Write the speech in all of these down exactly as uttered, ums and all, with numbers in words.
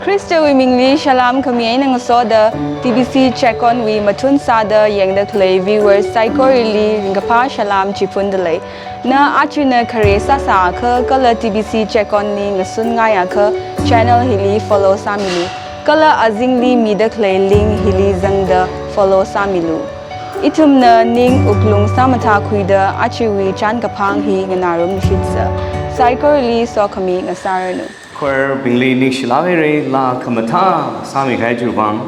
Khristawui mingli salam khami eina ngasoda T B C Check On wui mathun sāda yangda khalei viewers saikorali ringkaphā salam chiphundalei. Na achina khare sāsākha kala T B C Check On li ngasunngaiakha channel hili follow sāmilu. Kala azingli mida khalei link hili zangda follow sāmilu. Ithumna ning wuklung sāmathākhuida achiwui chānkaphang hi nganārumshitsa. Saikorali sokhami ngasāranu. Choir bingli ningshilāk haira, laa khamathā sāmikahai chiwui vang.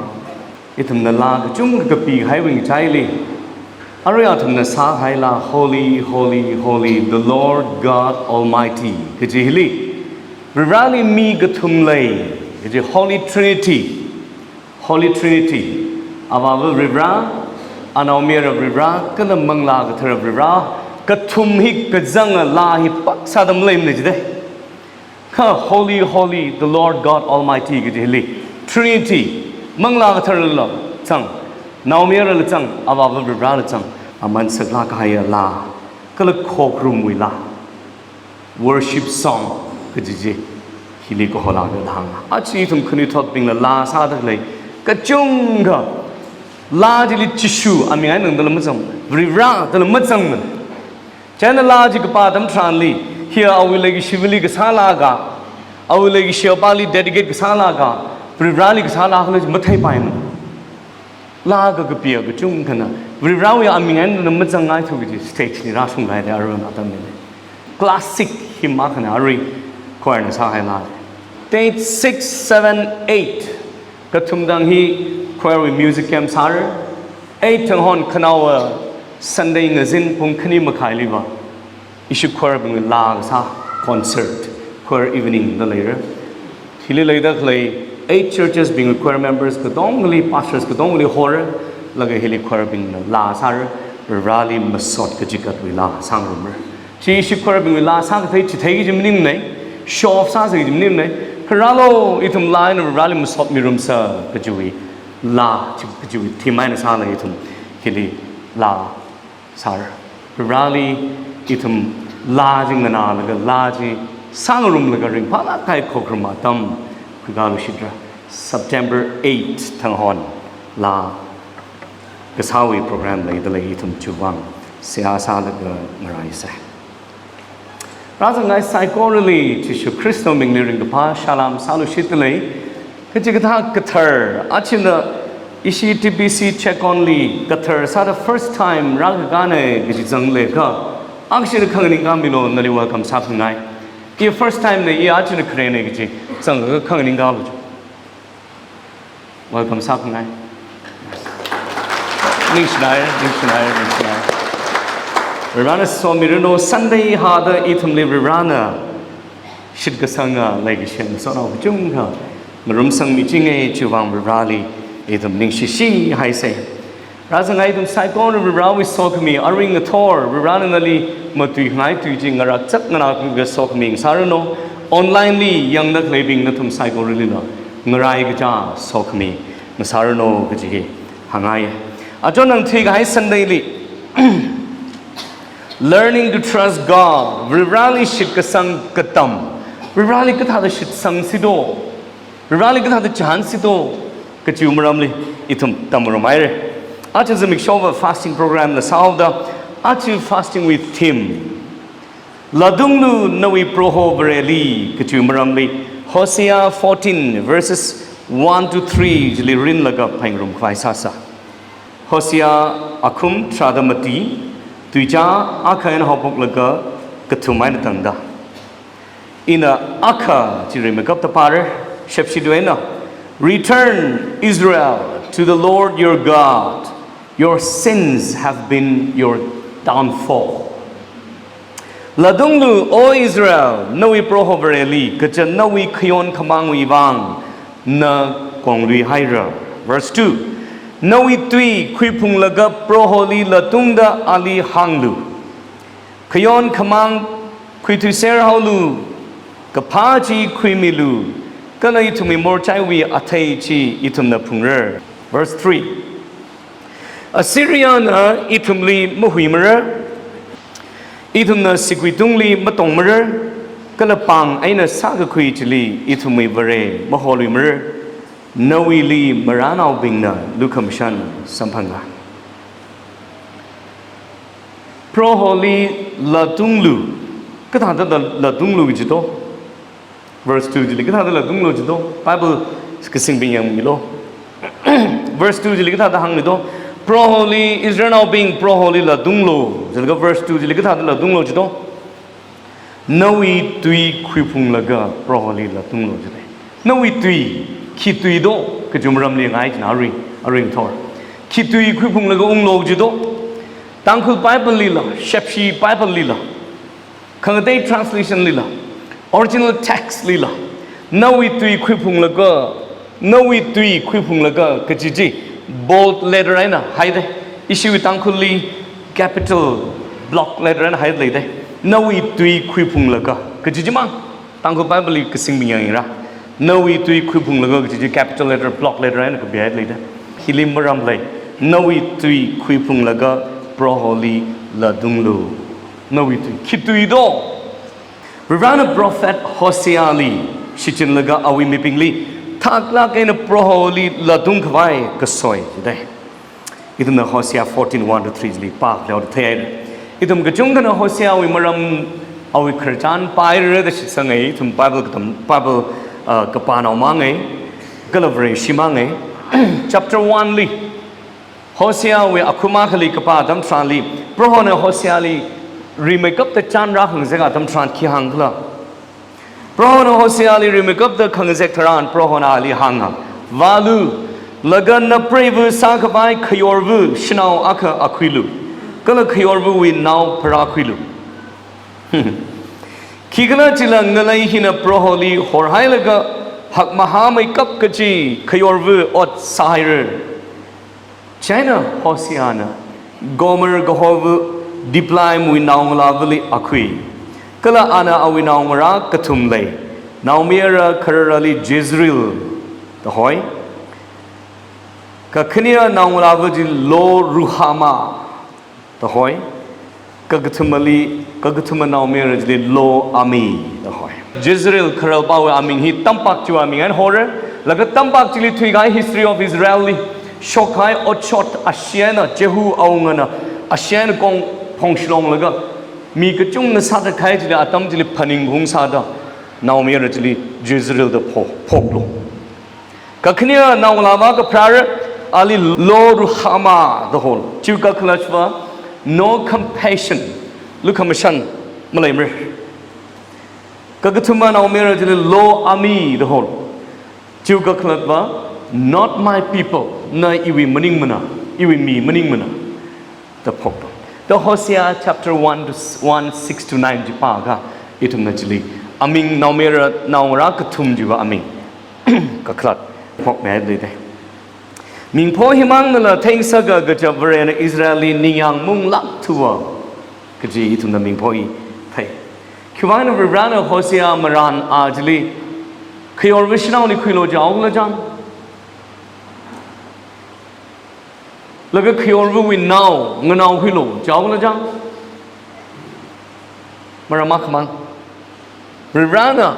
Ithumna laa kachungkha kapikahaiwui ngachaili, arui athumna sākahai laa Holy, Holy, Holy, the Lord God Almighty kaji hili, Varivarali mi kathum lei kaji Holy Trinity. Holy Trinity, Avāva Varivara, Anaomayara Varivara, kala Manglā Kathara Varivara, kathum hi kazanga laa hi pāksāda maleimana jida. Kha Holy, Holy, the Lord God Almighty kaji hili, Trinity, Manglā Katharala zang, Naomayarala zang, Avāva Varivarala zang, aman saklāk kahaiya laa, kala khokharumwui laa, worship song kaji chi hili kahola kahāng. Aja ithum khanuithotbingla laa sāda khalei kachungkha, laa chili Jishu aming eina dala mazang, Varivara dala mazangmana. Chieina laa chi kapā atam tharanli, hiya awui leikashivali kasā laa ka, awui leikashi apāli dedicate kasā laa ka, Varivarali kasā laa khala chi matheipaimana. Laa kakapiya kachungkhana Varivarawui aming eina mazangngaithu kaji stage li rāshunghaida aruihon atamli. Classic hymn akhana arui choir na sākahai laa. Date six, seven, eight kathum tang hi choir wui music camp sāra. Eight thanghon khanaowa Sunday ngazin pung khani makhailiva ishi choir bingwui laa kasā concert, choir evening da leira. Hili leida khalei eight churches bingwui choir members katongali, pastors katongali hora, laga hili choir bingna laa sāra, Vareli masot kachigatwui laa sāngarumra. Chi ishi choir bingwui laa sākathei chithei kaji maningmana, show off sāsa kaji maningmana, kha rālu ithum laa eina Vareli masot mirumsa kajiwui laa, chi kajiwui theme eina sālaga ithum hili laa sāra. Vareli ithum laa chi nganālaga, laa chi sāngarumlaga ringphālāk kahai khokharum atam khuikaluishitra. September eight thanghon laa kasāwui program leidalei, ithum chiwui vang seihā sālaga ngaraisa. Rāzangngai saikorali Jishu Khristawui mingli ringkaphā salam sāluishitdalei. Kachikathā Kathar, achina ishi T B C Check On li Kathar sāda first time rākakāna kaji zanglekha, akshida khanganingkāmilu, nali welcome sākhangai. I first time na, i achina kharena kaji zangkha khanganingkālu chi. Welcome sākhangai. Ningshinai, ningshinai, ningshinai. Varena somiranu, Sunday hāda ithumli Varena shitkasanga leikashi ngasotnao kachungkha ngarumsangmichinga, chiwui vang Vareli ithum ningshishi haisa. Rāzangngai ithum saikora Varewui sokhami, arui ngathor Varena nali matuikhangai tui chi ngarakchak nganākhuilaga sokhami ngasāranu. Online li yangda khaleibing nathum saikoralila ngarai kachā sokhami ngasāranu kaji hi hāngngai. Achon nang thuikahai Sunday li, Learning to Trust God, Vareli shitkasang katam, Vareli kathāda shitsangsi do, Vareli kathāda chānsi do kajiwui maramli ithum tamngarumhaira. Aja zimikshova fasting program la sāhaoda, aja fasting wui theme, Latunglu nawui Proho Vareli kajiwui maramli, Hosea fourteen verses one to three chili rinlaga phaningngarumkhavai sāsa. Hosea akhum tharāda mati, tuizā akha eina haophoklaga kathum eina tangda. Ina akha chi rimeikapta pāra, shepshi tuina, "Return, Israel, to the Lord your God. Your sins have been your downfall." Latunglu, O Israel, nawui Proho Vareli, kaja nawui khayonkhamāngwui vang na kongluihaira. Verse two, "Nawui tui khuiphunglaga Proholi latungda ali hānglu. Khayonkhamāng khuithuiser haolu, kaphā chi khuimilu, kala ithumwui morchaiwui athei chi ithumna phungra." Verse three, "Assyriana ithumli mahuimara, ithumna sigui tungli matongmara, Kala pāng eina sākakhui chili ithumwui Vare maholui marar, nawuili marānaobingna lukhamashan samphanga. Proholi latunglu, kathāda la-, latunglu kaji to? Verse two chili kathāda latunglu kaji to? Bible kasingbing yangmilu. Verse two chili kathāda hāngmi to? Proholi, Israelnaobing, Proholi latunglu. Jilaga verse two chili kathāda latunglu kaji to? Nawui tui khuiphunglaga Proholi latunglu jide. Nawui tui, khi tui do, kachungkha maramli ngai jina aring, aring thor. Khi tui khuiphunglaga unglu kaji to? Tangkhul Bible lila, Shepshi Bible lila, khangatei translation lila, original text lila, nawui tui khuiphunglaga, nawui tui khuiphunglaga kaji chi bold letter eina haide. Ishiwui Tangkhulli capital block letter eina haida leide. Nawui tui khuiphunglaga kaji chimang. Tangkhul Bible li kasingbing yangra. Nawui tui khuiphunglaga kaji chi capital letter, block letter eina kapihaida leide. Hili maram lei. Nawui tui khuiphunglaga Proholi latunglu. Nawui tui. Khi tui do? Varivarana prophet Hoseali shichinlaga awui mibingli thaklāk eina Proholi latung khavai kasoi jide. Ithumna Hosea fourteen one to three li pākhaleo da theihaira. Ithum kachungkhana Hoseawui maram awui khararchan pāhaira da shitsanga, ithum Bible katam, Bible, uh, kapānao mangai, kala Vareshi mangai. Chapter one li, Hoseawui akhum akhali kapā atam tharanli, Prohona Hoseali rimeikapta chān rākhangazek atam tharan khi hāngkhala? Prohona Hoseali rimeikapta khangazek tharan Prohona ali hānga, vālu, laga napreiva sākhavai khayorva shanao akha akhuilu, kala khayorvawui nao pharākhuilu. Khikhalajila ngalei hina Proholi horhailaga hakmahāmeikap kachi khayorva ot sāhaira. Chieina Hoseana Gomer kahova Diblaimwui naongalāvali akhui. Kala ana awui naongarā kathum lei. Naomayara khararali Jezreel da hoi. Kakhaneya naongalāva chi Lo Ruhama da hoi. Kakathumali, kakathuma naomayara chili Lo Ami da hoi. Jezreel khararpāwui aming hi tampak chiwui aming eina hora. Laga tampak chili thuikahai History of Israel li shokkahai otshot ashee eina, Jehu awungana ashee eina kong phongshilonglaga mi kachungna sāthatkahai chili atam chili phaningkhaung sāda naomayara chili Jezreel da pho-, phoklu. Kakhaneya naongalāva kapharāra, ali Lo Ruhama da hol. Chiwui kakhalatva no compassion, lukhamashan maleimara. Kakathuma naomayara chili Lo Ami da hol. Chiwui kakhalatva not my people, na iwui maningmana, iwui mi maningmana da phoklu. Da Hosea chapter one to s-, one, six to nine chi pākha, ithumna chili aming naomayara naongarā kathum chiwui aming kakhalat phokmida leide. Mingpho himangnala theingasaka kaja Varena Israelli ningyāng munglāk thuwa kaji ithumna mingpho hi thei. Khiwuivang Varivarana Hosea marān a chili khayorva shanaoli khuilu jihaokhala chang? Laga khayorvawui nao, nganao khuilu jihaokhala chang? Maram akhamang. Varivarana,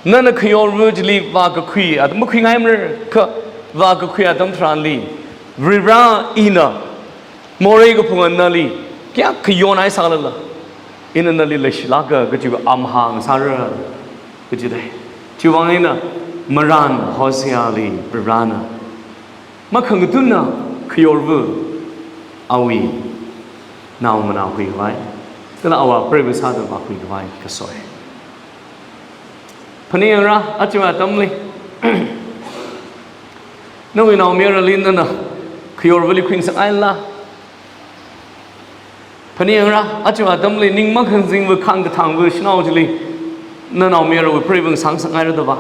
nana khayorva chili vākakhui, atam makhuingaimara kha vākakhui atam tharanli, Varivara ina morei kaphunga nali kayākha yonhai sālala, ina nali leishilāka kajiwui amahāng sāra kajidei. Chiwuivang eina marān Hoseali Varivarana makhangatunna khayorva awui naonganao khuikhavai, kala awui preiva sāda vākhuikhavai kasoi. Phaningyāngra, aja atamli nawui naomayarali nana khayorvali khuingasakngaila? Phaningyāngra, aja atamli ning makhangazingva khangkathāngva shanao chili nanaomayarawui preiva sāngasakngaira da va?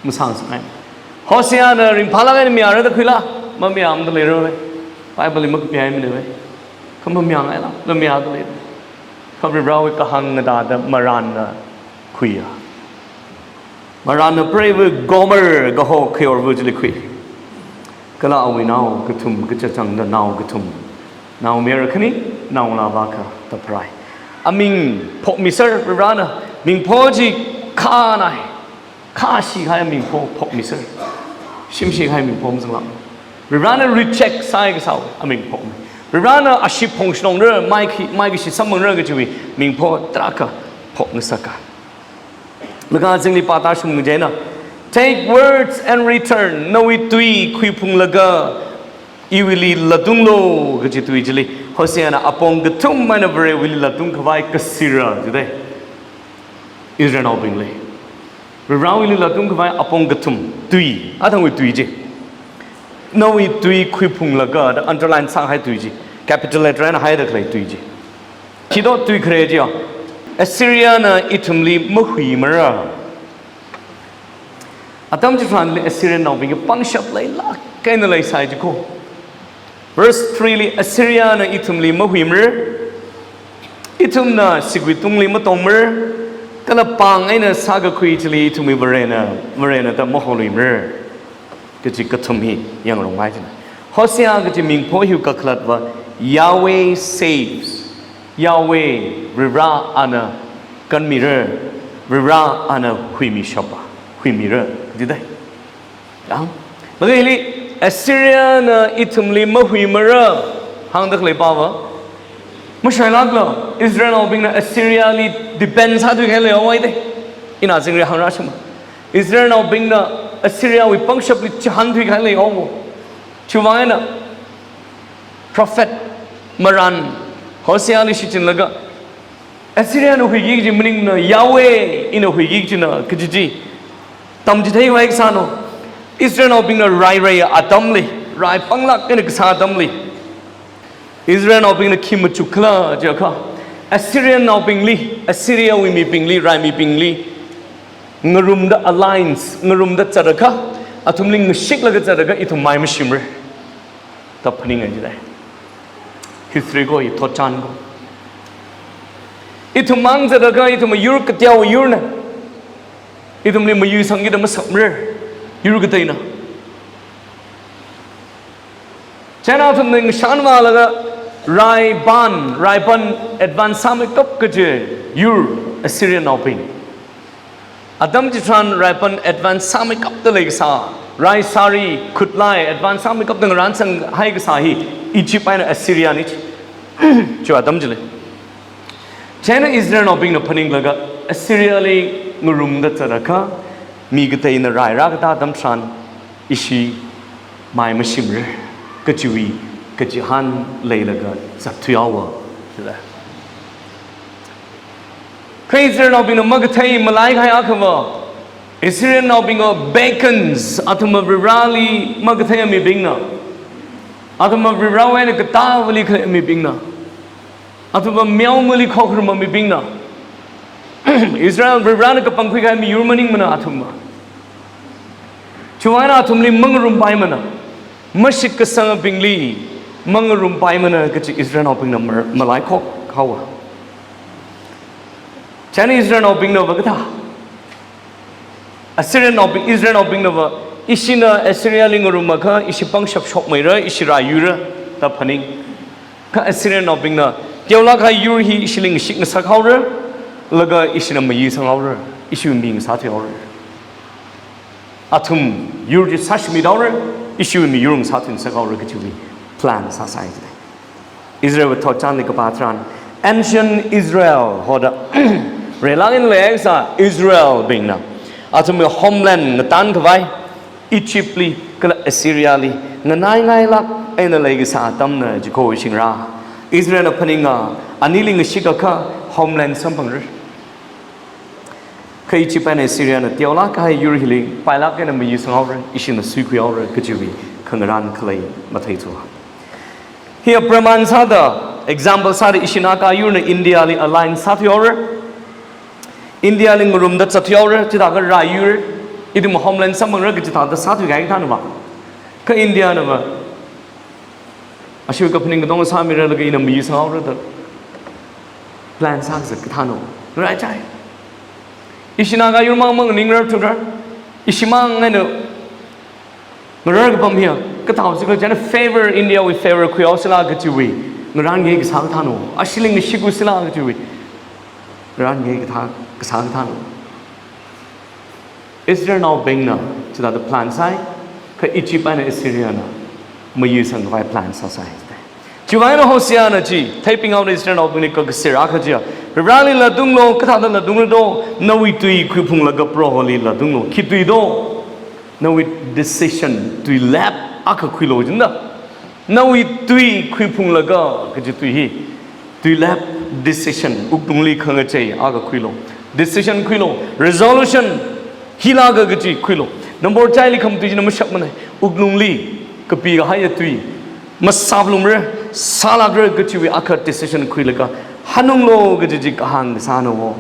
Masāngasakngai. Hoseana ringphālāk eina mayāra da khuila? Mamayāmada leira ve. Bible li makapihaimana ve. Kha mamayāngaila, na mayāda leira. Kha Varivarawui kahāng ngathāda marānna khuiya. Marānna preiva Gomer kaho khayorva chili khui. Kala awui nao kathum kachachangda nao kathum, naomayara khani, naongalāva akha da pharāi. aming phokmiser, Varivarana mingpho chi khanai, khashihai amingpho phokmiser. Shimshihai mingpho mazanglak. Varivarana reject sāhai kasā amingphokmi. Varivarana ashee phongshungra, mai khi, mai kashi samphangra kajiwui mingpho tarākha phokngasaka. Laga zingli pāda shung jena, "Take words and return." Nawui tui khuiphunglaga iwuili latunglu kaji tui chili, Hoseana apong kathum eina Varewuili latung khavai kasira jidai. Israelnaobingli Varivarawuili latung khavai apong kathum tui, athangwui tui chi. Nawui tui khuiphunglaga da underline sāhai tui chi. Capital letter eina haida khalei tui chi. Khi do tui khare chi ya. Assyriana ithumli mahuimara. Atam chitharanli Assyrianaobing pangshap leilāk eina leisai jiko. Verse three li Assyriana ithumli mahuimara. Ithumna siguitungli matongmara. Kala pāng eina sākakhui chili ithumwui Varena, Varena da maholui mara. Kaji kathum hi yangrong mai china. Hosea kaji mingpho hiwui kakhalatva Yahweh saves. Yahweh, Varivara ana kanmira, Varivara ana huimishapa, huimira, jidai. Yang, laga hili Assyriana ithumli mahuimara hāngda khalei pava. Mashailākla, Israelnaobingna Assyriali depend sāthuikahai leihaowa dai. Ina zingri hāngra shima. Israelnaobingna Assyriawui pangshapli chihānthuikahai leihaowa. Chiwuivang eina prophet marān Hoseali shichinlaga, Assyriana huiki kaji maningmana, Yahweh ina huiki kajina kaji chi tamchitheikhavai kasāna. Israelnaobingna rai rai atamli, rai panglāk eina kasā atamli, Israelnaobingna khi machukkhala jiakha, Assyriannaobingli, Assyriawui mibingli, raimibingli ngarumda alliance, ngarumda zatakha, athumli ngashiklaga zatakha ithum mai mashimra da phaninga jidai. History ko, ithot chān ko. Ithum mang zatakha, ithum yur kateowa yurna. Ithumli mayui sangkida masāmara yur kateina. China athumna ngashanvālaga raipan, raipan advance sāmeikap kaji yur Assyriannaobing. Atam chitharan raipan advance sāmeikapda leikasā, rai sari, khutlai advance sāmeikapda ngarānsang haikasā hi Egypt eina Assyriani chi. Chi atam chili. China Israelnaobingna phaninglaga Assyriali ngarumda zatakha, mi kateina rai rākatā atam tharan ishi mai mashimra kajiwui kachihān leilaga zatthuihaowa. Kha Israelnaobingna makathei malaikahai akhava, Israelnaobingva pagans, athumva Varivarali makathei mibingna, athumva Varivarawui eina katāvali khalei mibingna, athumva meomali khokharuma mibingna. Israel Varivarana kapangkhuikahai miyur maningmana athumva. Chiwuivang eina athumli mangarumpaimana. Mashitkasangbingli mangarumpaimana kaji Israelnaobingna mar-, malaikhokhaowa. China Israelnaobingnava kathā, Assyriannaobing, Israelnaobingnava, ishina Assyriali ngarumakha ishi pangshap shokmeira, ishi rai yuira da phaning. Kha Assyriannaobingna teolāk kahai yur hi ishili ngashik ngasakhaora, laga ishina mayui sanghaora, ishiwui mi ngasāthuihaora. Athum yur chi sāshimit haora, ishiwui miyur ngasāthui ngasakhaora kajiwui plan sāsai jidai. Israelwui thotchanli kapā tharan, ancient Israel hoda, reilāk eina leikasā Israelbingna athumwui homeland ngatankhavai Egyptli kala Assyriali nganaingailāk eina leikasā atamna jiko shingra. Israelna phaninga, anili ngashikakha homeland samphangra. Kha Egypt eina Assyriana teolāk kahai yur hili pailāk eina mayui sanghaora, ishina suikhuihaora kajiwui khangarān khalei matheithu. Hiya praman sāda, example sāda ishina kayurna Indiali alliance sāthuihaora. Indiali ngarumda zatthuihaora, chithākha rai yuira, ithum homeland samphangra kaji thāda sāthuikahai kathānava. Kha Indianava, ashiwui kaphaning katonga sāmira laga ina mayui sanghaora da plan sākazat kathāna. Ngaraichai. Ishina kayur mang mang ningrar thurar. Ishimang eina ngarar kapam hiya, kathāo sila china favor, Indiawui favor khuihaosila kajiwui ngarān ngai kasā kathāna. Ashili ngashikhaosila kajiwui Ran nge kathā, kasā kathāna. Israelnaobingna chithāda plan sāi, kha Egypt eina Assyriana mayuisangkhavai plan sāsai. Chiwui vang eina Hoseana chi, theipinghaona Israelnaobingli kakasir akha chiya. Varivarali latunglu, kathāda latungra do, nawui tui khuiphunglaga Proholi latunglu, khi tui do, nawui decision, tuilep akha khuilu jida. Nawui tui khuiphunglaga, kaji tui hi, tuilep decision, wuklungli khangachei akha khuilu. Decision khuilu, resolution, hila ka kaji khuilu. Number chaili khamatui china mashapmanei, wuklungli kapikahaiya tui masāphalungra, sālākra kajiwui akha decision khuilaga hanunglu kaji chi kahāng kasāna wo.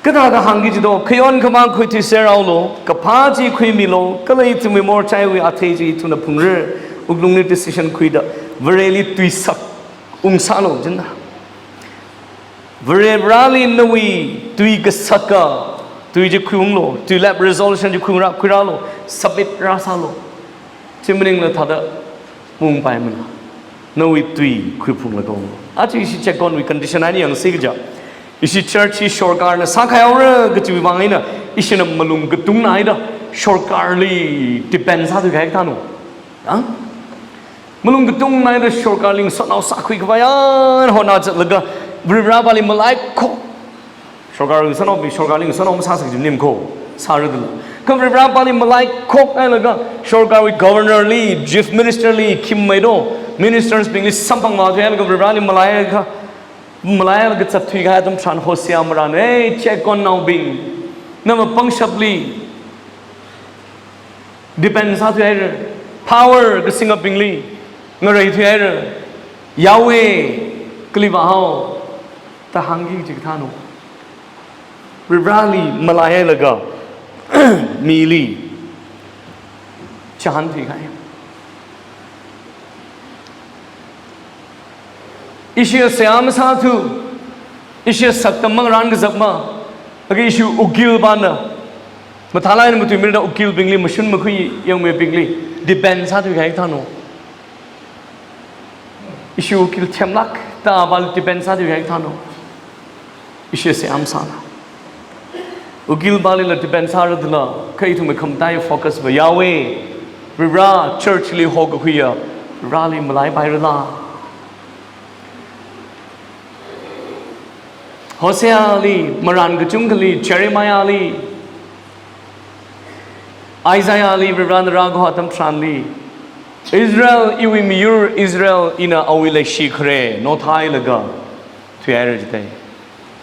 Kathāda hāngki jido, khayon khamang khuithuiserhaolu, kaphā chi khuimilu, kala ithumwui morchaiwui athei chi ithumna phungra, wuklungli decision khuida, Vareli tuisak ungsālu jida. Vare, Vareli nawui tui kasaka, tui chi khuiunglu, tuilep resolution chi khuiungra, khuirālu, submit rāsālu. Chi maningla thāda mungpaimana. Nawui tui khuiphunglaga unglu. Aja ishi check-on wui condition eina yangsi kaja, ishi church hi sorkarna sākhaihaora kajiwui vang eina, ishina malung katungna haida sorkarli depend sāthuikahai kathāna. Ha? Malung katungna haida sorkarli ngasotnao sākhuikhavai eina hotnazatlaga, Varivarapali malaikhok. Sorkar ngasotnaobing, sorkarli ngasotnao masāsā kaji maning ko, sāra dala. Kha Varivarapali malaikhok hailaga, sorkarwui governor li, chief minister li, khi mei do, ministers bingli samphangvāthuihailaga Varivarali malaiakha, malailaga zatthuikahai atam tharan Hosea marān, hey, check-on naobing, nama pangshapli depend sāthuihaira, power kasingabingli ngareithuihaira, Yahweh kali vāhao, da hāngki kaji kathāna. Varivarali malaihailaga mili chihānthuikahai. Ishi seihā masāthu, ishi saktam mangarān kazakma, aga ishi ukil pāna, mathālāk eina matuimirada ukilbingli, mashun makhui yangmeibingli depend sāthuikahai kathāna. Ishi ukil themlāk, da pāli depend sāthuikahai kathāna. Ishi seihā masāla. Ukil pālila depend sāra dala, kha ithumwui khamataiya focus va Yahweh, Varivara, church li hokakhuiya, Varivarali malaipairala. Hosea li, marān kachungkhali, Jeremiah li, Isaiah li, Varivarana rākaho atam tharanli, Israel, iwui miyur Israel, ina awui leishikhare nothailaga thuihaira jidalei.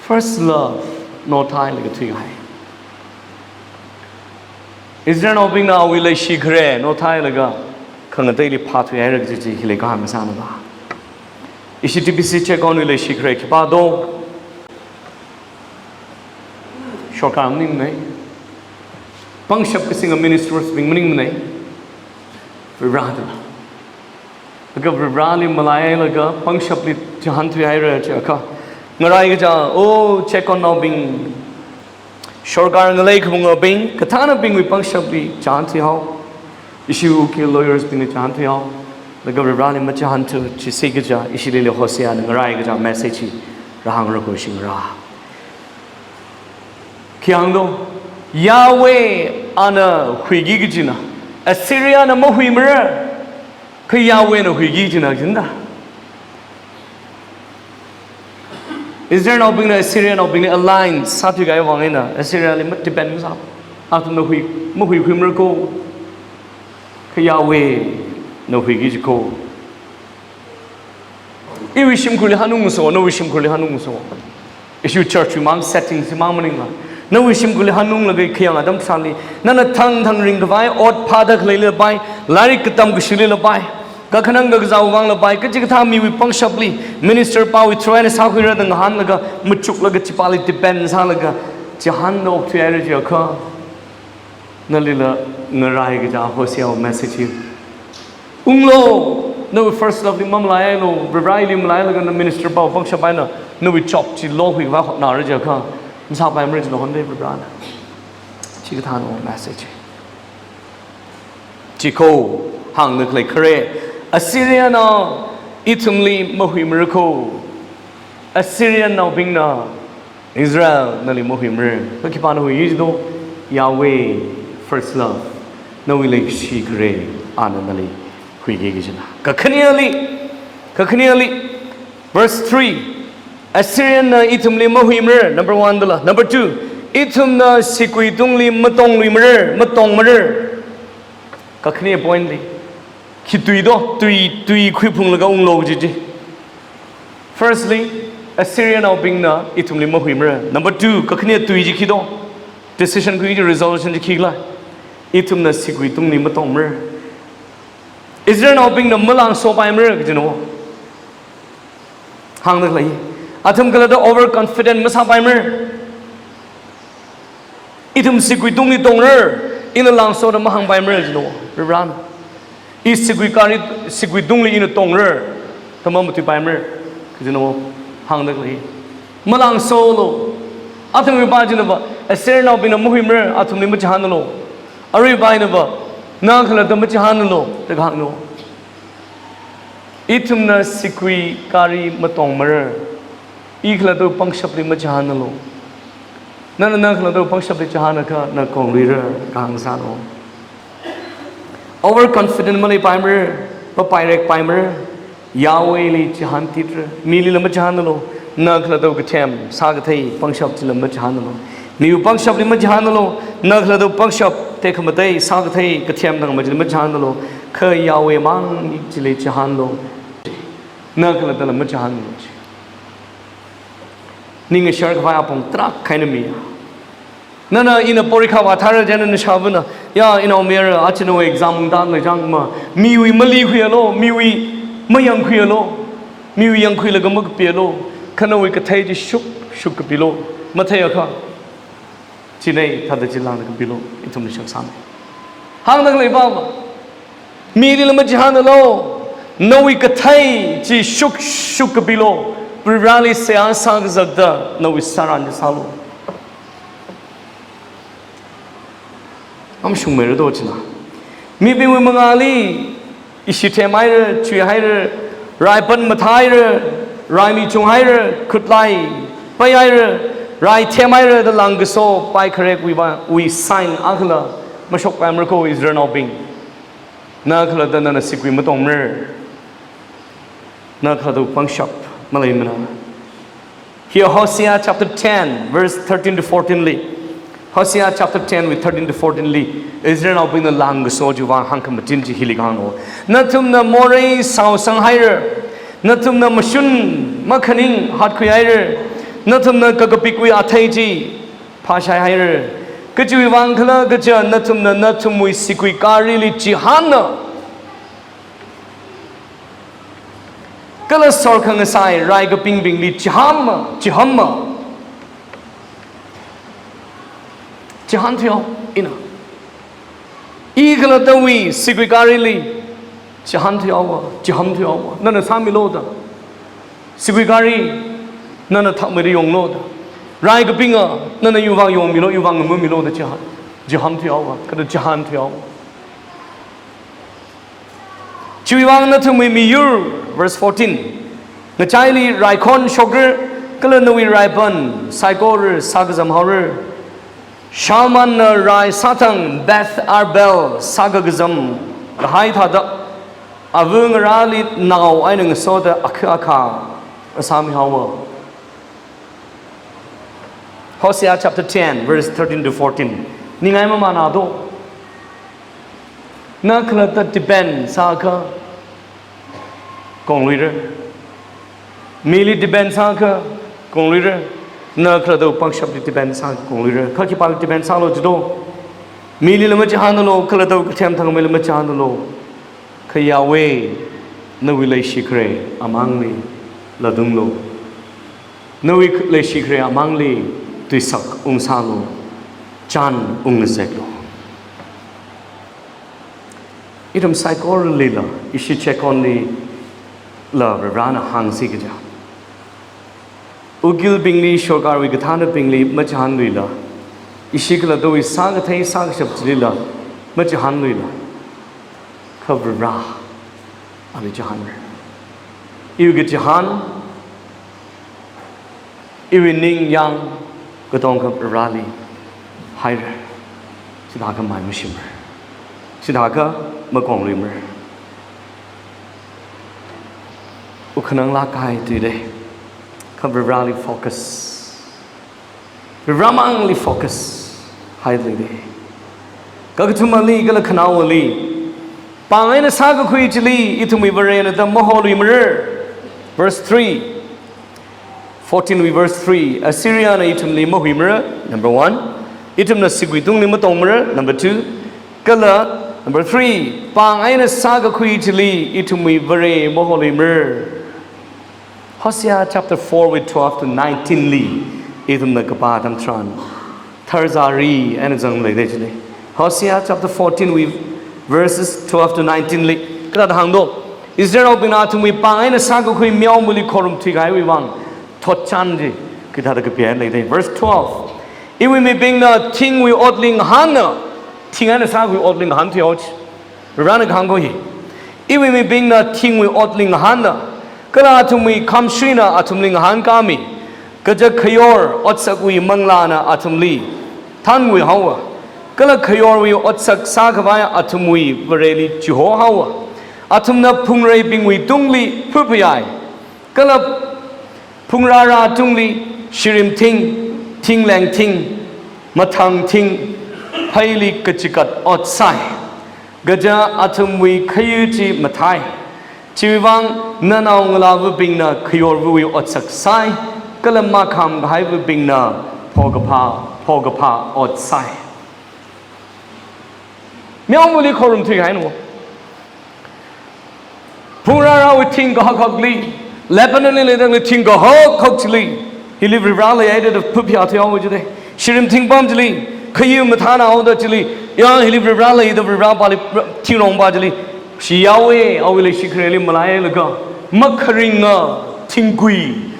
First love nothailaga thuihai. Israelnaobingna awui leishikhare nothailaga khangateili phāthuihaira kaji chi hili kahāng masāna ba. Ishi T B C check-on wui leishikhare khipā do? Sorkar maningmanei. Pangshap kasinga ministers bing maningmanei. Varivara da. Laga Varivarali malailaga pangshapli chihānthuihaira chiakha, ngarai kaja, oh, check-on naobing, sorkar ngalei khamungaobing, kathānabingwui pangshapli chihānthuihao. Ishi ukil lawyers bingli chihānthuihao. Laga Varivarali machihānthu, chisi kaja, ishilila Hoseana ngarai kaja message hi rāhāngra ko shingra. Khi hāng do, Yahweh ana huiki kajina, Assyriana mahuimara, kha Yahwehna huiki kajina jida. Israelnaobingna Assyrianaobingli alliance sāthuikahai vang eina, Assyriali ma depend masā. Athumna hui, mahuikhuimara ko, kha Yahwehna huiki kaji ko. Iwui shimkhurli hanungso, nawui shimkhurli hanungso. Ishi church wui mang setting chi mang maningla, nawui shimkhurli hanunglaga khayang atam tharanli, nana thangthang ringkhavai ot phāda khalei lapai, lairik katam kashili lapai, kakhanang kakazā vang lapai, kachikathā miwui pangshapli, minister pāwui through eina sākhuira da ngahānlaga, machuklaga chipāli depend sālaga, chihānda okthuihaira chiakha, nalila ngarai kaja Hoseawui message hi. Unglu, nawui first love li mamalaihailu, Varivarali malailaga na minister pāwui pangshap eina, nawui job chi lohui khavai hotnara chiakha, masāpaimara jilei hon de Varivarana. Chikathāna message. Chi ko, hāngda khalei khare, Assyriana ithumli mahuimara ko. Assyrian naobingna Israel nali mahuimara. Kha khipāna huiya jido? Yahweh, first love, nawui leishi khare, ana nali huiki kajina. Kakhaneli, kakhaneli, verse three. Assyrian na ithumli mahuimara, number one dala. Number two, ithumna sigui tungli matongluimara, matongmara. Kakhane point li. Khi tui do, tui, tui khuiphunglaga unglo kaji chi. Firstly, Assyrian naobingna ithumli mahuimara. Number two, kakhane tui chi khi do? Decision khui chi, resolution chi khikhala? Ithumna sigui tungli matongmara. Israel naobingna malangsopaimara kajina. Hāngda khalei. Athum khalatta overconfident masāpaimara. Ithum sigui tungli tongra, ina langsoda mahāngpaimara jina. Varivarana. I sigui gari, sigui tungli ina tongra, thāma matuipaimara kajina. Hāngda khalei. Malangsolu. Athumwui pā chinava, Assyrian naobingna mahuimara, athumli machihānlu. Aruiva inava, na khalatta machihānlu, da kahāngna. Ithumna sigui gari matongmara. I khalattawui pangshapli machihānlu. Nana na khalattawui pangshapli chihānakha na kongluira, kahāng sālu. Overconfident maleipaimara, papairekpaimara. Yahwehli chihāntitra. Milila machihānlu. Na khalattawui kathem, sākathei pangshap chila machihānlu. Miwui pangshapli machihānlu. Na khalattawui pangshap tekhamatei, sākathei kathem thangmei chila machihānlu. Kha Yahweh mang chili chihānlu. Na khalattala machihānlu. Ning ashar khavai apong tarākha eina miya. Nana ina porikha vāthara jina nashāvana, ya, inaomayara, achinawui exam ungda lei chang ma, miwui mali khuialu, miwui mayang khuialu, miwui yangkhuilaga makapialu, kha nawui kathei chi shuk, shuk kapilu, matheiakha. Chinei thāda chilāngda kapilu, ithumna shang sāmi. Hāngda khalei pāva. Milila machihānlu, nawui kathei chi shuk shuk kapilu, Varivarali seihā sākazakda nawui sāran chi sālu. Amshungmeira do china. Mibingwui mangāli, ishi themhaira, chuihaira, raipan mathāhaira, raimi chunghaira, khutlai paihaira, rai themhaira da langkaso, pai kharekwui va, wui sign akhala mashokpaimara ko Israelnaobing. Na khalatta nana sigui matongmara. Na khalattawui pangshap maleimana. Here Hosea chapter ten, verse thirteen to fourteen li. Hosea chapter ten wui thirteen to fourteen li. Israelnaobingna langkaso chiwui vang hāngkhamachin chi hili kahāngna. Nathumna morei saosanghaira. Nathumna mashun makhaning hatkhuihaira. Nathumna kakapikwui athei chi phāshaihaira. Kachiwui vang khala kaja nathumna nathumwui sigui garili chihāna. Kala sorkhangasai rai kapingbingli chihāma, chihāma. Chihānthuihaowa, ina. I khalattawui sigui garili chihānthuihaowa, chihānthuihaowa. Nana sāmilu da. Sigui gari nana thakmeida yonglu da. Rai kapinga nana iwui vang yongmilu, iwui vang ngamamilu da chihān. Chihānthuihaowa, kala chihānthuihaowa. Chiwui vang nathumwui miyur, verse fourteen. Ngachaili raikhon shokra, kala nawui raipan saikora sākazamhaora. Shalmanna rai sāthang Beth Arbel sākakazam kahai thāda, ava ngarāli nao eina ngasoda akha akha sāmihaowa. Hosea chapter ten, verse thirteen to fourteen. Ningai mamāna do. Na khalatta depend sāakha kongluira. Mili depend sāakha kongluira. Na khalattawui pangshapli depend sāakha kongluira. Kha khipāli depend sālu jido? Milila machihānlu, khalattawui kathem thangmeila machihānlu. Kha Yahweh, nawui leishi khare amangli latunglu. Nawui leishi khare amangli tuisak ungsālu. Chān ungzeklu. Ithum saikoralila, ishi chekonlila Varivarana hāngsi kaja. Ukilbingli, sorkarwui kathānabingli machihānluila. Ishi khalattawui sākathei sākashap chilila machihānluila. Kha Varivarali chihānra. Iwui kachihān Iwui ningyāng katonga Vareli haira. Chithākha mai mashimra. Chithākha makongluimara. Ukhanang lākahai tuida. Kha Vareli focus. Varemangli focus haida leida. Kakathumali kala khanaowali, pāng eina sākakhui chili ithumwui Varena da maholuimara. Verse three. Fourteen wui verse three. Assyriana ithumli mahuimara. Number one. Ithumna siguitungli matongmara. Number two. Kala, number three, pāng eina sākakhui chili ithumwui Vare maholuimara. Hosea chapter four wui twelve to nineteen li ithumna kapā atam tharan, tharzari eina zangda leida chili. Hosea chapter fourteen wui verses twelve to nineteen li kathāda hāngdo? Israelnaobingna athumwui pāng eina sākakhui meomali khorumthui kahaiwui vang thotchan chi kathāda kapihaida leida. Verse twelve. Iwui mibingna thingwui otli ngahāna, thing eina sākakhui otli ngahānthuihaowa chi. Varena kahāng ko hi. Iwui mibingna thingwui otli ngahāna, kala athumwui khamshuina athumli ngahānkāmi. Kaja khayor otsakwui manglāna athumli thānkhuihaowa. Kala khayorwui otsak sākhavai athumwui Vareli chihohaowa. Athumna phungreibingwui tungli phaphayai. Kala phungrāra tungli shirim thing, thingleng thing, mathang thing, pheili kachikat ot sāi. Kaja athumwui khayu chi mathāi. Chiwuivang nanaongalāvabingna khayorvawui otsak sāi, kala makham kahaiwabingna phokaphā, phokaphā ot sāi. Meomali khorumthui kahaina. Phungrārawui thing kahak hakli, Lebanonli leidalei thing kahak hak chili, hili Varivara leihaida phaphayāthuihaowa jida. Shirim thingpam chili, khayu mathānhaoda chili, ya hili Varivara leida Varivarapali thingrongpa chili, shiyawe, awui leishikhareli malailaga, makharinga thingkui,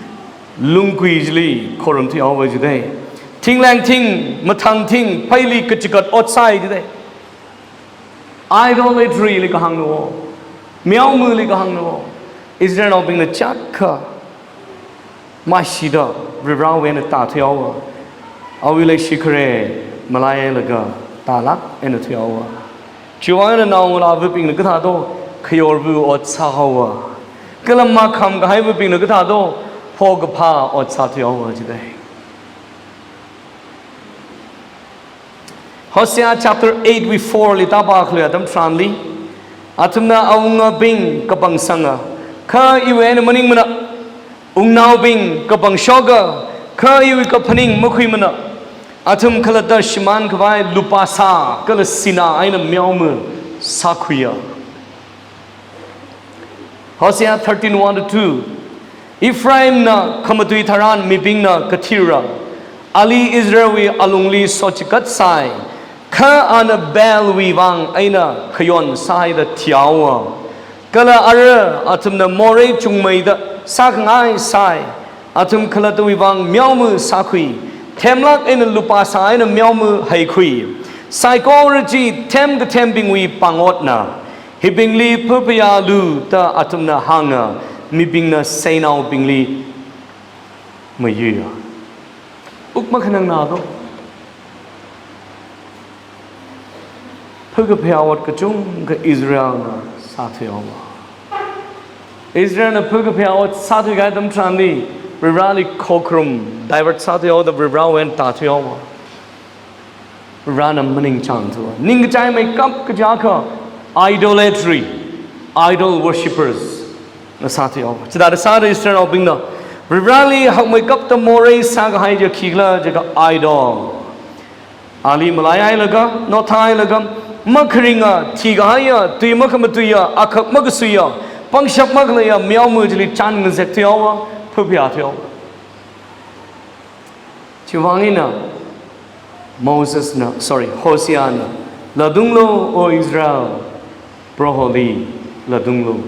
lungkui chili khorumthuihaowa jida. Thingleng thing, mathang thing, pheili kachikat ot sāi jida. Idolatry li kahāngna. Meomali kahāngna. Israelnaobingna chakha maishida Varivarawui eina tāthuihaowa. Awui leishikhare malailaga tālāk eina thuihaowa. Chiwuivang nanaongalāvabingna kathādo? Khayorva ot sāhaowa. Kala makham kahaiwabingna kathādo? Phokaphā ot sāthuihaowa jida. Hosea chapter eight wui four li tāpā khalei atam tharanli, athumna awungabing kapangsanga, kha iwui eina maningmana, wungnaobing kapangshoka, kha iwui kaphaning makhuimana, athum khalatta shimānkhavai lupā sā kala sinā eina meoma sākhuiya. Hosea thirteen one to two. Ephraimna khamatui tharan mibingna kathira, ali Israelwui alungli sochikat sāi, kha ana Baalwui vang eina khayon sāhaida thihaowa. Kala ara athumna morei chungmeida sākhangai sāi, athum khalattawui vang meoma sākhui, themlāk eina lupā sā eina meoma heikhui. Saikora chi them kathembingwui pāngotna. Hibingli phaphayālu da athumna hānga, mibingna seinaobingli mayuiya. Wuk makhanangnado? Phakaphayā ot kachungkha Israelna sāthuihaowa. Israelna phakaphayā ot sāthuikahai atam tharanli, Varivarali khokharum divert sāthuihaoda Varivarawui eina tāthuihaowa. Varivarana maningchāngthuwa. Ningkachaimeikap kaja akha idolatry, idol worshippers na sāthuihaowa. Chithāda sāda Israelnaobingna Varivarali hakmeikapta morei sākahai chi khikhala jiakha idol. Ali malaihailaga, nothailaga, makharinga, thikahaiya, tui makhamatuiya, akhak makasuiya, pangshap makhaleiya meoma chili chān ngazekthuihaowa, phaphayāthuihaowa. Chiwuivang eina Mosesna, sorry, Hoseana, latunglu, O Israel, Proholi latunglu.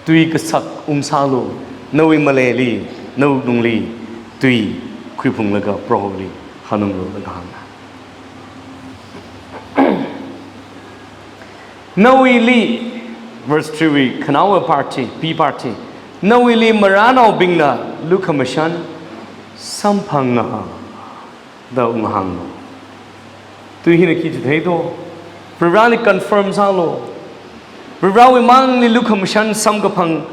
Tui kasak ungsālu, nawui maleili, nawui wuklungli tui khuiphunglaga Proholi hanunglu da kahāngna. Nawuili, verse three wui khanaowa part chi, B part chi, nawuili marānaobingna lukhamashan, Samphanga da unghāng. Tui hina khi chithei to. Varivarali confirm sālu. Varivarawui mangli lukhamashan samkaphang,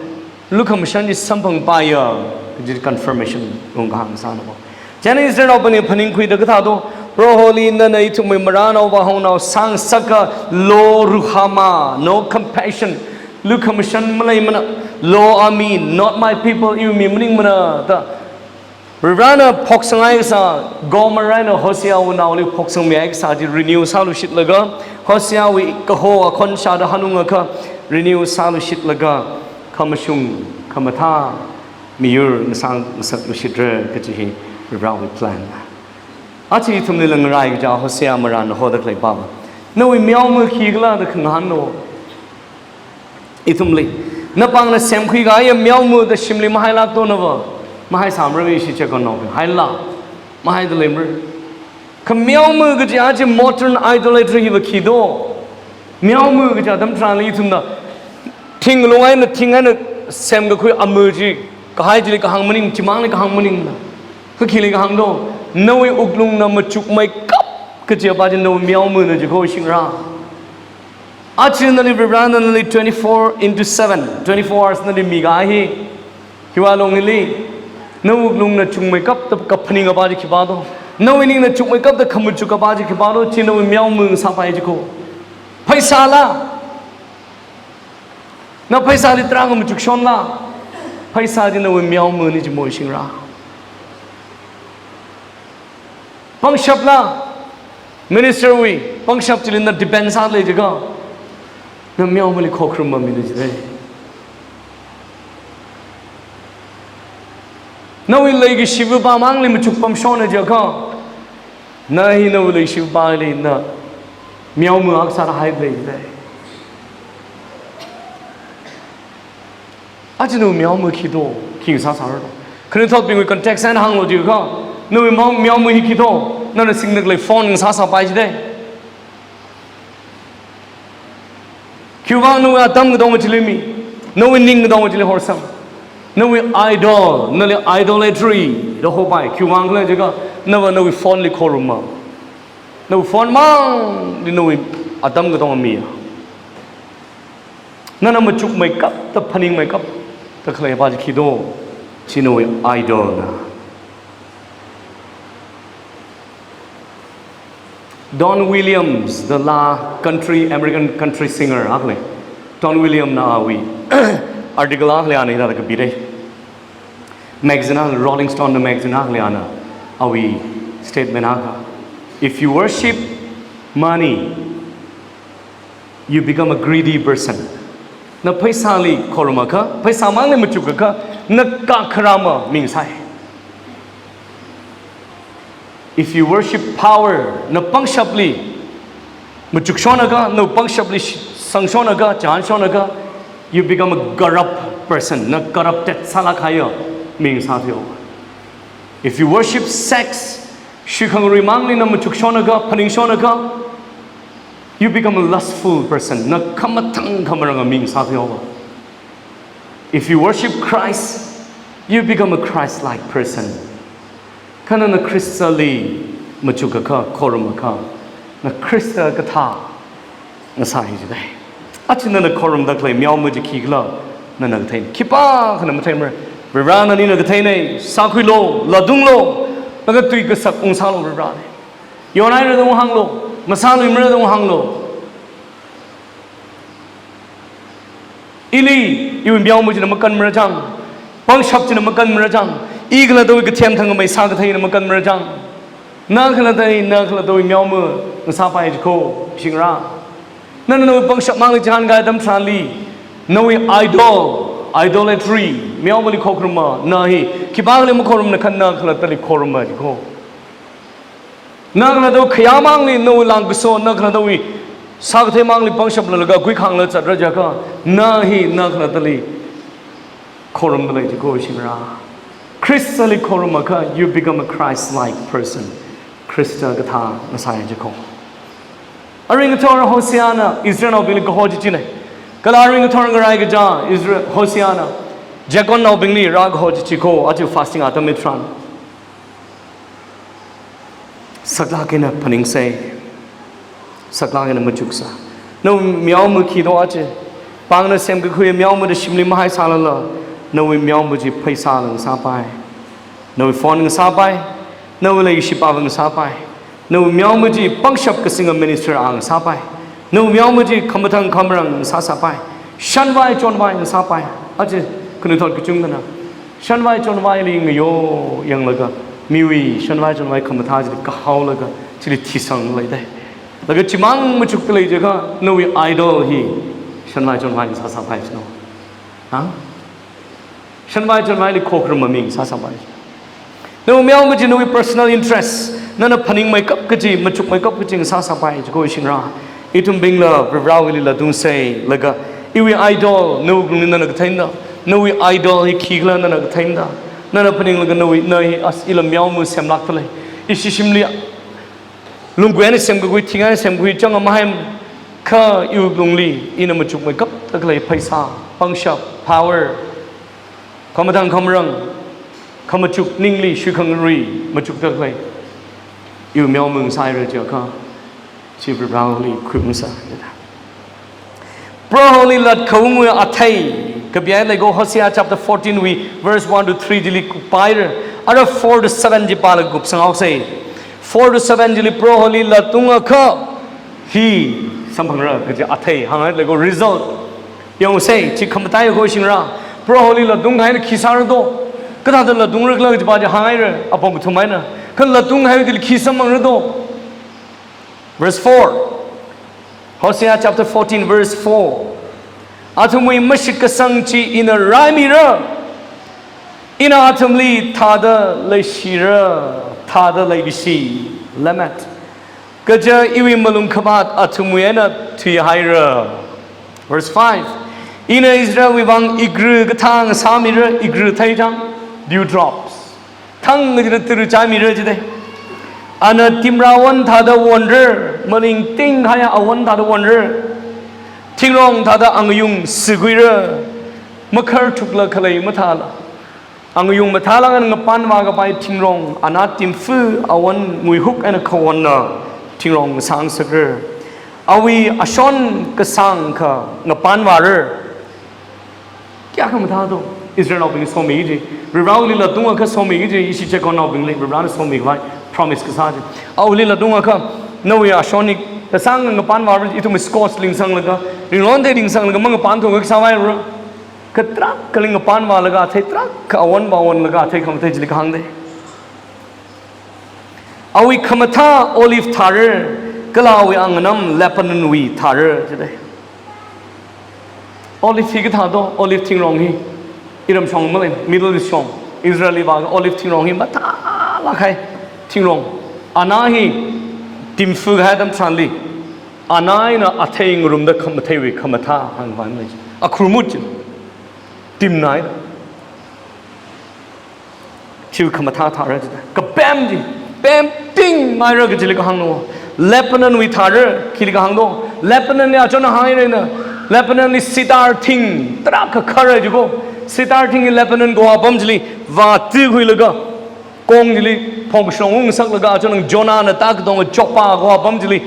lukhamashan chi samphangpaiya, kaji confirmation unghāng sāna. Chieina Israelnaobingli phaningkhuida kathā to, Proholi nana ithumwui marānao vāhaonao sāngasaka, lo ruhama, no compassion, lukhamashan maleimana, lo ami, not my people, iwui mi maningmana da. Varivarana phoksanghai kasā, Gomer eina Hoseawui naoli phoksangmihai kasā chi renew sālushitlaga, Hoseawui kaho akhon shāda hanungakha renew sālushitlaga, khamashung, khamathā miyur ngasāngasaklushitra kaji hi Varivarawui plan. Aja ithumlila ngarai kaja Hosea marān hoda khalei pāva. Nawui meoma khikhala da khangahānlu. Ithumli. Napāngna semkhui kahaiya meoma da shimli mahailāk to nava. Mahaisāmara ishi chekon no. Haila. Mahaida leimara. Kha meoma kaja chi modern idolatry hiva khi to. Meoma kaja atam tharanli ithumna thing lung eina thing eina semkakhui ama chi kahai chili kahāng maning, chimangli kahāng maningna. Kha khili kahāng to. Nawui wuklungna machukmeikap kajiva chi nawui meomana jiko shingra. Aja nali Varivarana nali twenty-four into seven, twenty-four hours nali mikahai hi. Hiwui lungli, nawui wuklungna chukmeikapta kaphaningkapa chi khipā to. Nawui ningna chukmeikapta khamachukapa chi khipā to, chi nawui meoma sāpai jiko. Pheisāla. Na pheisāli tarākha machukshonla. Pheisā chi nawui meomana jimo shingra. Pangshapla, minister wui pangshap chili na depend sālei jiakha, na meomali khokharum mamina jidei. Nawui leikashiva pamangli machukpamshona jiakha, na hi nawui leikashivali na meoma akha sāhailei jidei. Aja nawui meoma khi to, khi ngasāsāra to. Khanuithotbingwui context eina hānglu jiakha, nawui mao-, meoma hi khi to, nana singda khalei phone ngasāsāpai jidei. Khiwuivang nawui atam katonga chili mi, nawui ning katonga chili horsang. Nawui idol, nali idolatry da hopai. Khiwuivang khala jiakha, nava nawui phone li khoruma. Nawui phone mangli nawui atam katonga miya. Nana machukmeikapta phaningmeikapta khaleipa chi khi to, chi nawui idolna. Don Williams, the la country, American country singer akhali. Don Williams na awui article akhali ana hithāda kapidei. Magazine akhali, Rolling Stone na magazine akhali ana awui statement akha. If you worship money, you become a greedy person. Na pheisāli khorumakha, pheisā mangli machukakha, na kakharama mi ngasai. If you worship power, na pangshapli machukshonakha, na pangshapli sh-, sangshonakha, chānshonakha, you become a corrupt person. Na corrupted sālāk kahaiya mi ngasāthuihaowa. If you worship sex, shikhangarui mangli na machukshonakha, phaningshonakha, you become a lustful person. Na khamathang khamaranga mi ngasāthuihaowa. If you worship Christ, you become a Christ-like person. Kha nana Khristali machukakha, khorumakha, na Khrista kathā ngasāi jidei. Aja nana khorumda khalei meoma chi khikhala, nana kathei. Khipākhana matheimara. Varivarana nina katheinei, sākhuilu, latunglu, laga tui kasak ungsālu Varivarali. Yonhaira da unghānglu, masāluimara da unghānglu. Ili, iwui meoma china makanmara chang, pangshap china makanmara chang, i khalattawui kathem thangkhamei sākatheina makanmara chang. Na khalatta, na khalattawui meoma ngasāpai jiko, shingra. Nana nawui pangshap mangli chihānkahai atam tharanli, nawui idol, idolatry, meomali khokharuma, na hi, khipākhali makhorumna kha na khalattali khoruma jiko. Na khalattawui khayā mangli, nawui langkaso, na khalattawui sākathei mangli pangshap lalaga guikhangla chatra jiakha, na hi na khalattali khorumda lei jiko shingra. Khristali khorumakha, you become a Christ-like person. Khrista kathā ngasāi jiko. Arui ngathor Hoseana Israelnaobingli kaho chichina. Kala arui ngathor ngarai kaja Israel Hoseana Jacobnaobingli rākaho chichiko, aja fasting atam hitharan. Saklāk eina phaningsei. Saklāk eina machuksa. Nawui meoma khi do aja. Pāngna semkakhui meoma da shimli mahaisālala, nawui meoma chi pheisā ngasāpai. Nawui phone ngasāpai. Nawui leishipava ngasāpai. Nawui meoma chi pangshap kasinga minister a ngasāpai. Nawui meoma chi khamathān khamarān ngasāsāpai. Shanvai chonvai ngasāpai. Aja, khanuithot kachungkhana shanvai chonvaili ngayo yanglaga, miwui shanvai chonvai khamathā chili kahaolaga, chili thisang leidei. Laga chimang machukda lei jiakha, nawui idol hi shanvai chonvai ngasāsāpai chino. Ha? Shanvai chonvaili khokharum maming sāsāpai. Nawui meoma chi nawui personal interest, nana phaningmeikap kaji, machukmeikap kaji ngasāsāpai, chiko shingra. Ithumbingla Varivarāwuili latungsei, laga iwui idol nawui lungli nana katheida, nawui idol hi khikhala nana katheida, nana phaninglaga nawui, na hi as ila meoma semlākda lei. Ishi shimli lunggui eina semkakhui, thing eina semkakhui chang amahai, kha iwui lungli ina machukmeikapda khalei pheisā, pangshap, power, khamathān khamarān, khamachuk ningli shuikhangarui machukda khalei, iwui meoma ngasāhaira jiakha, chi Varivarāli khuiungsa. Proholi latkhaungwui athei, kapiai leigo Hosea chapter fourteen wui verse one to three chili kuphaira, ara four to seven chi pālaga kupsanghaosei. Four to seven chili Proholi latungakha hi samphangra kaji athei hānghai leigo result. Yangsei, chi khamataiya kho shingra. Proholi latung kahai eina khi sāra do? Kathāda latungra khala kajipa chi hānghaira, apong kathum eina. Kha latung kahai chili khi samphangra do? Verse four. Hosea chapter fourteen, verse four. Athumwui mashitkasang chi ina raimira. Ina athumli thāda leishira, thāda leikashi, lamet. Kaja iwui malung khamat athumwui eina thuihaira. Verse five. Ina Israelwui vang igru kathang sāmira, igru theithang, dewdrops. Thang ngajira turu chaimira jidei. Ana timra awan thāda wonra, maningting haya awan thāda wonra. Thingrong thāda angayung siguira, makharthukla khalei mathāla. Angayung mathāla ngan ngapanvā kapai thingrong, ana timfu awan nguihuk eina khawonna thingrong sāngasakra. Awui ashon kasāng kha ngapanvāra. Kayākha mathā do, Israelnaobing somi kaji, Varivarāli latungakha somi kaji, ishi Jacobnaobingli Varivarāna somi khavai promise kasā chi. Awuili latungakha, nawui ashon hi kasāng ngapanvāra, ithum squash lingsanglaga, ringlonda lingsanglaga, mangapanthung kasā vaira. Kha tarākha ngapanvālaga, athei tarākha awanvā wonlaga, athei khamathei chili kahāngdei. Awui khamathā olive thāra, kala awui anganam Lebanonwui thāra, jidei. Olive hi kathā do, olive thingrong hi. Iram shong malei, Middle East shong, Israel li vākha olive thingrong hi mathālāk kahai thingrong. Ana hi timfu kahai atam tharanli, ana eina athei ngarumda khamatheiwui khamathā hāngvāmei. Akhurmut chi. Timnai. Chiwui khamathā thāra jida. Kapem chi, pemtingngaira kajili kahāngna. Lebanonwui thāra, khili kahāng do? Lebanonli achonna hāngngaina. Lebanonli cedar thing tarākha khara jiko. Cedar thing hi Lebanon kaho apam chili vātikhuilaga, kong chili phongshong ungsaklaga, achonna Jonahna tākatonga Joppa kaho apam chili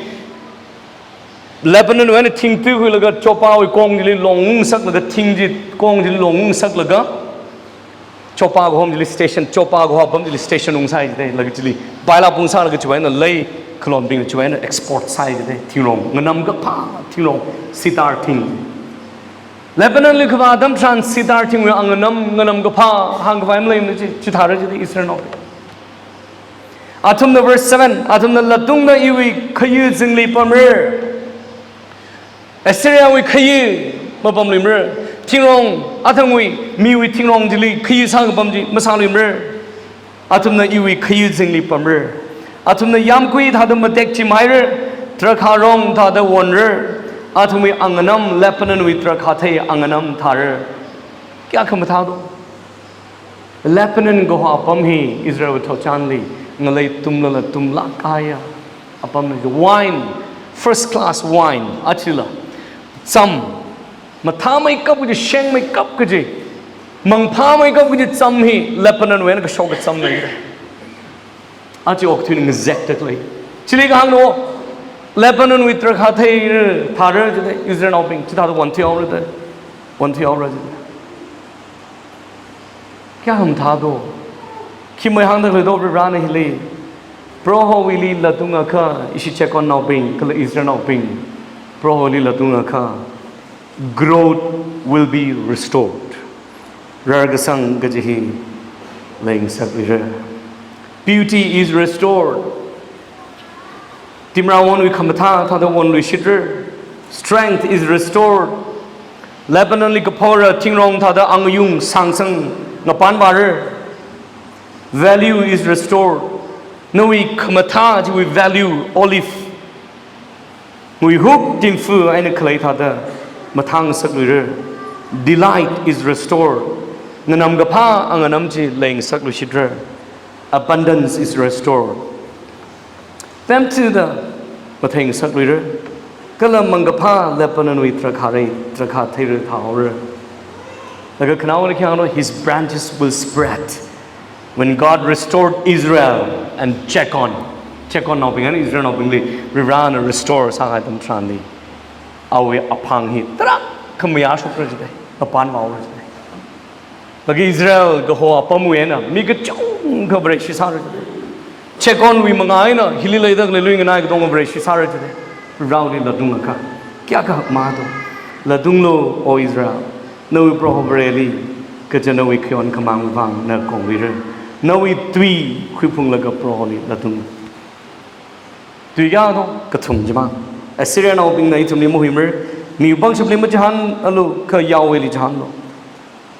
Lebanonwui eina thing tikhuilaga Joppawui kong chili longungsaklaga, thing chi kong chili longungsaklaga, Joppa kahom chili station, Joppa kaho apam chili station ungsai jidei, laga chili pailap ungsālaga chiwui eina lei khalonbingna chiwui eina export sāi jidei, thingrong, nganam kaphā thingrong, cedar thing. Lebanonli kavā atam tharan cedar thingwui anganam, nganam kaphā hāngkhavai maleimana chi, chithāra jidei Israelnao. Athumna verse seven, athumna latungda iwui khayu zingli pamra. Assyriawui khayu mapamluimara. Thingrong, athangwui, miwui thingrong chili khayu sākapam chi masāluimara. Athumna iwui khayu zingli pamra. Athumna yāmgui thāda matek chimhaira, drakhārong thāda wonra. Athumwui anganam Lebanonwui drakhāthei anganam thāra. Kayākha mathā do? Lebanon kaho apam hi Israelwui thotchanli ngalei tumlala tumlāk kahaiya apam hi, wine, first class wine, achila cham, mathāmeikap kaji, shengmeikap kaji, mangphāmeikap kaji cham hi Lebanonwui eina kashoka cham lei. Aja okathuina ngazekda khalei. Chili kahāngna, Lebanonwui drakhā theira, thāra jida, Israelnaobing, chithāda won thuihaora da. Won thuihaora jida. Kayākha mathādo? Khi mahāngda khalei do Varivarana hili? Prohowuili latungakha, ishi Jacob naobing, kala Israelnaobing, Prohowuili latungakha, growth will be restored. Rarkasang kaji hi leingasakluira. Beauty is restored. Timrawonwui khamathā thāda wonluishitra. Strength is restored. Lebanonli kaphora thingrong thāda angayung sāngsang ngapanvāra. Value is restored. Nawui khamathā chiwui value, olive, nguihuk timfu eina khalei thāda mathāngasakluira. Delight is restored. Nganamkaphā anganam chi leingasakluishitra. Abundance is restored. Pemthuda matheingasakluira. Kala mangkaphā Lebanonwui drakhāra, drakhā theira thāhaora. Laga khanaowa kayākha hāngna, his branches will spread. When God restored Israel and Jacob, Jacob naobing eina Israelnaobingli Varivarana restore sākahai atam tharanli, awui aphang hi tarākha mayāshokra jida, ngapanvāhaora jida. Laga Israel kaho apamwui eina mi kachungkha Vareshi sāra jida. Jacobwui mangā eina hili leida khalei lui nganai katonga Vareshi sāra jida. Varivarali latungakha, kayākha mado? Latunglu, O Israel, nawui Proho Vareli, kaja nawui khayon khamāng vang na kongluira. Nawui tui khuiphunglaga Proholi latung. Tui kayākha do? Kathum chimang. Assyrianaobingna ithumli mahuimara. Miwui pangshapli machihānalu, kha Yahwehli chihānalu.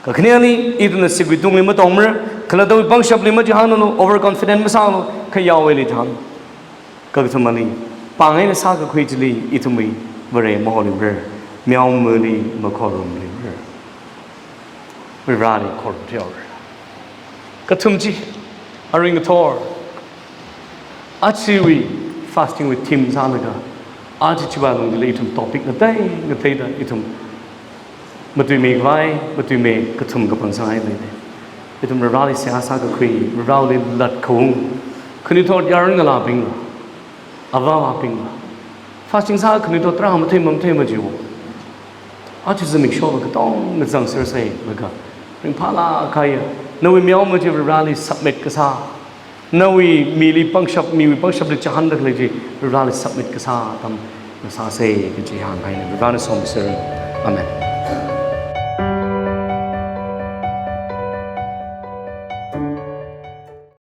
Kakhaneli, ithumna sikwui tungli matongmara, khalattawui pangshapli machihānalu, overconfident masālu, kha Yahwehli chihānalu. Kakathumali, pāng eina sākakhui chili ithumwui Vare maholungmara, meomali makhorumlungmara. Varivarali khorum thuihaora. Kathum chi, arui ngathor, ajawui fasting wui theme sālaga, aja chiwui lungli ithum topic ngatei ngateida ithum matuimeikhavai, matuimei kathum kapang sāngai lei. Ithum Varivarali seihā sākakhui, Varivarali latkhaung, khanuithot yaron ngalābingla, avāvabingla, fasting sā khanuithot tarā mathei mamathei majiwo. Aja zimiksho katonga zangsersa laga, ringphālāk kahaiya nawui meoma chi Varivarali submit kasā, nawui mili pangshap, miwui pangshapli chihānda khalei chi Varivarali submit kasā atam ngasāsa kaji hānghaina. Varivarana somisera. Amen.